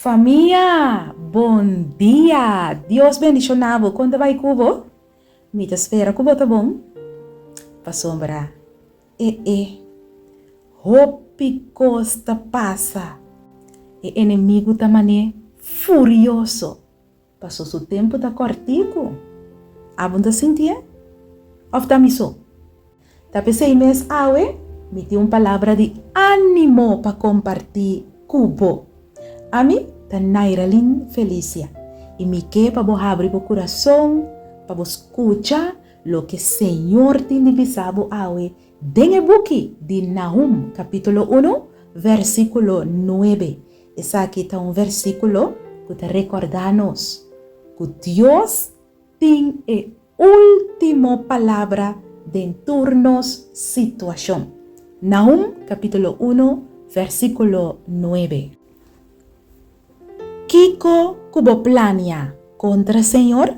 Famia, bon dia! Dios bendiciona bo. Con ta bay cu bo? Mi ta spera cu bo ta bon. Pasobra e e hopi cos ta pasa. E enemigo ta mane furioso. Paso su tempu ta kòrtiku. Abo ta sintié? Òf ta mi so? Ta p'esei mes awe mi tin un palabra di ánimo pa kompartí ku bo. Ami ta Nairalyn Felicia i mi ke pa bo habri bo kurason pa bo skucha loke Señor tin di bisa bo awe den e buki di Nahum kapítulo unu vèrsikulo nuebe. Esaki ta un versíkulo ku ta rekordá nos ku Dios tin e último palabra den tur nos situashon. Nahum kapítulo unu versíkulo nuebe. Kiko ku bo plania kontra Señor,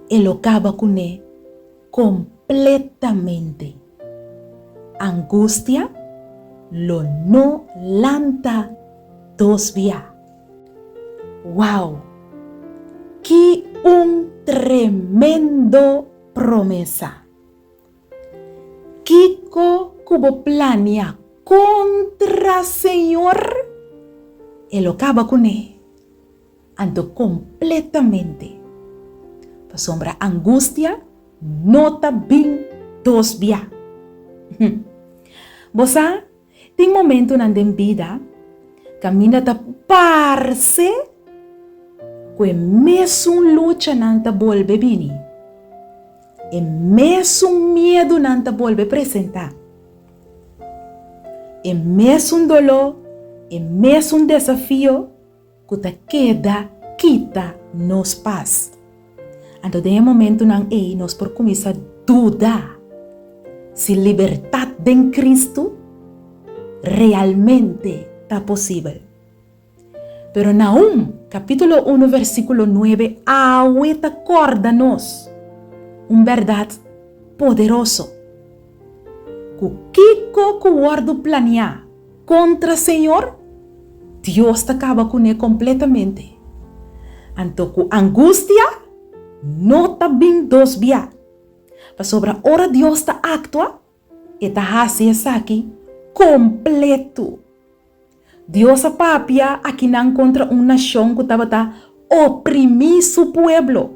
e lo kaba kuné kompletamente. Angustia lo no lanta dos bia. Wow! Ki un tremendo promesa! Kiko ku bo plania kontra Señor, e lo kaba kuné. Anto kompletamente. Pasobra angustia no ta bin dos bia. Bo sa, tin momentunan den bida kaminda ta parse ku e mesun luchanan ta bolbe bini, e mesun miedunan ta bolbe presentá, e mesun doló, e mesun desafio. Ku ta keda kita nos pas. Anto den e momentunan ei nos por kuminsá duda si libertat den Kristu realmente ta posibel. Pero Nahum kapítulo unu versíkulo nuebe awe ta kòrda nos un bèrdat poderoso, ku kiko ku wòrdu planiá Kontra Señor, Dios ta kaba kuné kompletamente. Anto ku angustia no ta bin dos bia. Pasobra ora Dios ta aktua, e ta hasi esaki kompletu. Dios a papia akinan kontra un nashon ku tabata oprimí su pueblo.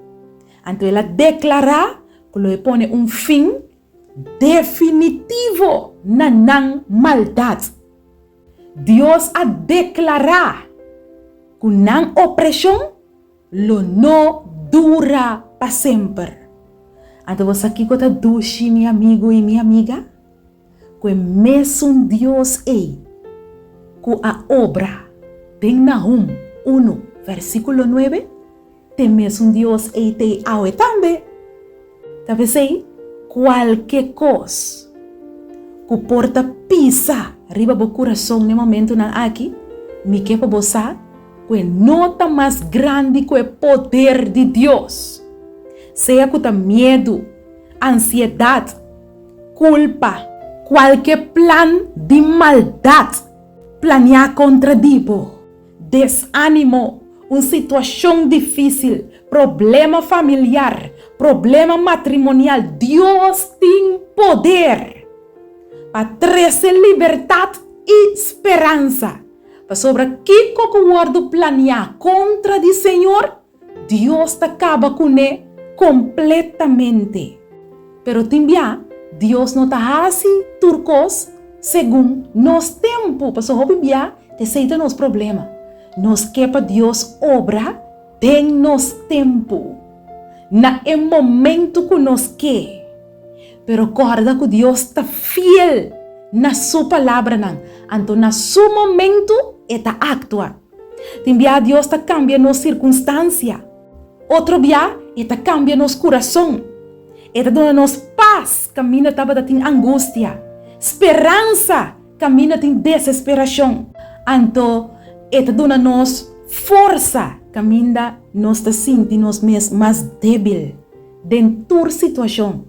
Anto el a deklará ku lo e pone un fin definitivo na nan maldat. Dios a deklará ku nan opreshon lo no dura pa semper. Anto bo sa kiko ta dushi, mi amigu i mi amiga? Ku e mesun Dios ei ku a obra den Nahum unu versíkulo nuebe, T'e mesun Dios ei t'ei awe tambe. Ta p'esei, kualke kos ku por ta pisa riba bo kurason n'e momentunan aki, mi ke pa bo sa ku e no ta mas grandi ku e poder di Dios. Sea ku ta miedu, ansiedat, kulpa, kualke plan di maldat planiá kontra di bo, Desánimo, un situashon difísil, problema familiar, problema matrimonial, Dios tin poder pa trese libertat i speransa. Pasobra kiko ku wòrdu planiá kontra di Señor, Dios ta kaba kuné kompletamente. Pero tin bia, Dios no ta hasi tur kos segun nos tempu, pasobra hopi bia esei ta nos problema. Nos ke pa Dios obra den nos tempu, na e momentu ku nos ke. Pero kòrda ku Dios ta fiel na su palabranan, anto na su momentu e ta aktua. Tin bia Dios ta kambia nos sirkunstansia. Otro bia e ta kambia nos kurason. E ta duna nos pas kaminda tabata tin angustia, speransa kaminda tin desesperashon. Anto e ta duna nos forsa kaminda nos ta sinti nos mes mas débil. Den tur situashon,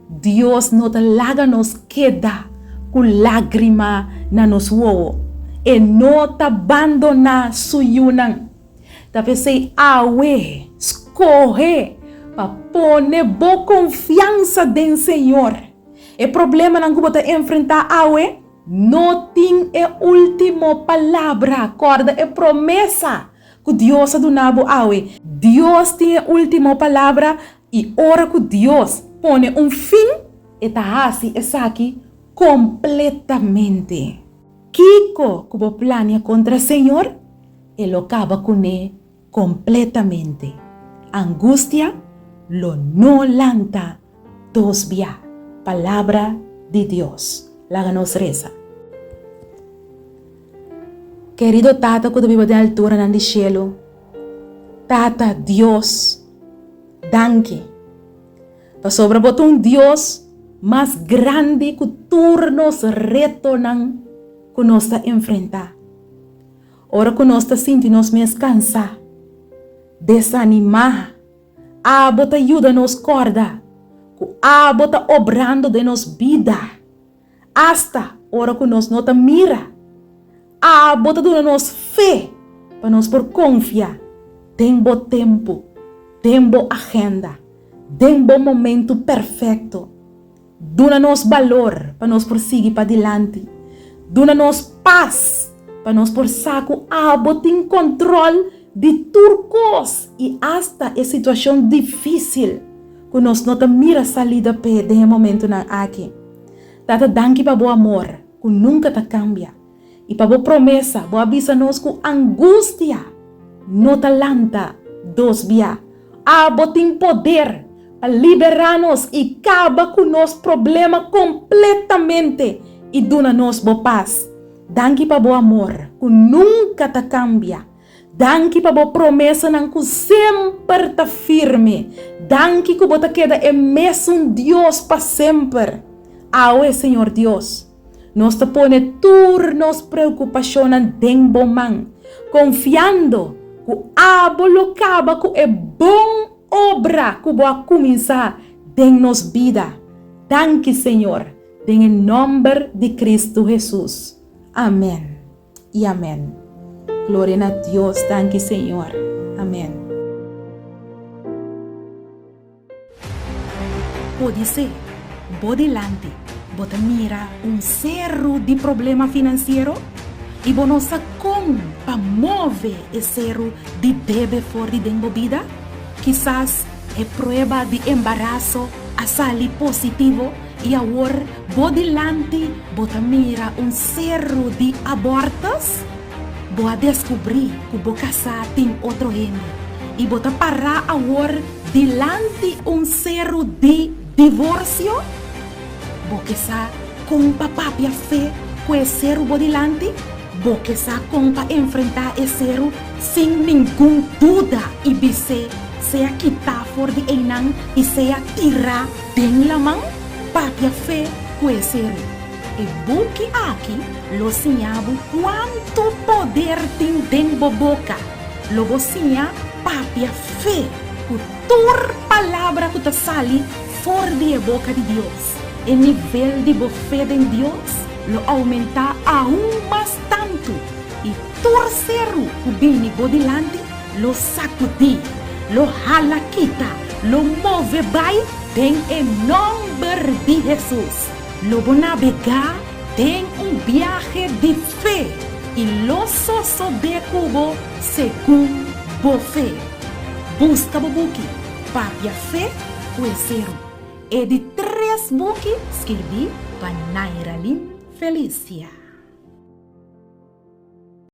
Dios no ta laga nos keda ku lágrima na nos wowo. E no ta bandoná su yunan. Ta p'esei awe skohe pa pone bo konfiansa den Señor. E problemanan ku bo ta enfrentá awe no tin e último palabra. Kòrda e promesa ku Dios a duna bo awe. Dios tin e último palabra i ora ku Dios pone un fin, e ta hasi esaki kompletamente. Kiko ku bo plania kontra Señor, e lo kaba kuné kompletamente. Angustia lo no lanta dos bia. Palabra di Dios. Laga nos resa. Kerido Tata ku ta biba den alturanan di shelu, Tata Dios, danki pasobra bo ta un Dios mas grandi ku tur nos retonan ku nos ta enfrentá. Ora ku nos ta sinti nos mes kansá, desanimá, abo ta yuda nos kòrda ku abo ta obrando den nos bida, asta ora ku nos no ta mira. Abo ta duna nos fe pa nos por konfia den bo tempu, den bo agenda, den bo momentu perfekto. Duna nos balor pa nos por sigui padilanti. Duna nos pas pa nos por sa ku abo tin kontrol di tur kos i asta e situashon difísil ku nos no ta mira salida p'e den e momentunan aki. Tata danki pa bo amor ku nunka ta kambia i pa bo promesa bo a bisa nos ku angustia no ta lanta dos bia. Abo tin poder pa liberá nos i kaba ku nos problema kompletamente i duna nos bo pas. Danki pa bo amor ku nunka ta kambia. Danki pa bo promesanan ku semper ta firme. Danki ku bo ta keda e mesun Dios pa semper. Awe, Señor Dios, nos ta pone tur nos preokupashonnan den bo man, konfiando ku abo lo kaba ku e bon obra ku bo a kuminsá den nos bida. Danki, Señor, den e nòmber di Kristu Hesus. Amèn i amèn. Gloria na Dios. Danki, Señor. Amèn. Podisé bo dilanti bo ta mira un seru di problema finansiero i bo no sa kon pa move e seru di debe for di den bo bida? Kisas e prueba di embaraso a sali positivo i awor bo dilanti bo ta mira un seru di abortus? Bo a deskubrí ku bo kasá tin otro hende i bo ta pará awor dilanti un seru di divorsio? Bo ke sa kon pa papia fe ku e seru bo dilanti? Bo ke sa kon pa enfrentá e seru sin ningun duda i bis'é sea kitá for di einan i sea tirá den laman? Papia fe ku e seru. E buki aki lo siña bo kuantu poder tin den bo boka. Lo bo siña papia fe ku tur palabra ku ta sali for di e boka di Dios. E nivel di bo fe den Dios lo oumentá aun mas tantu i tur seru ku bini bo dilanti lo sakudí, lo hala kita, lo move bai den e nòmber di Hesus. Lo bo nabegá den un biahe di fe i lo sosodé ku bo segun bo fe. Buska bo buki Papia Fe ku e Seru, e di tres buki skirbí pa Nairalyn Felicia.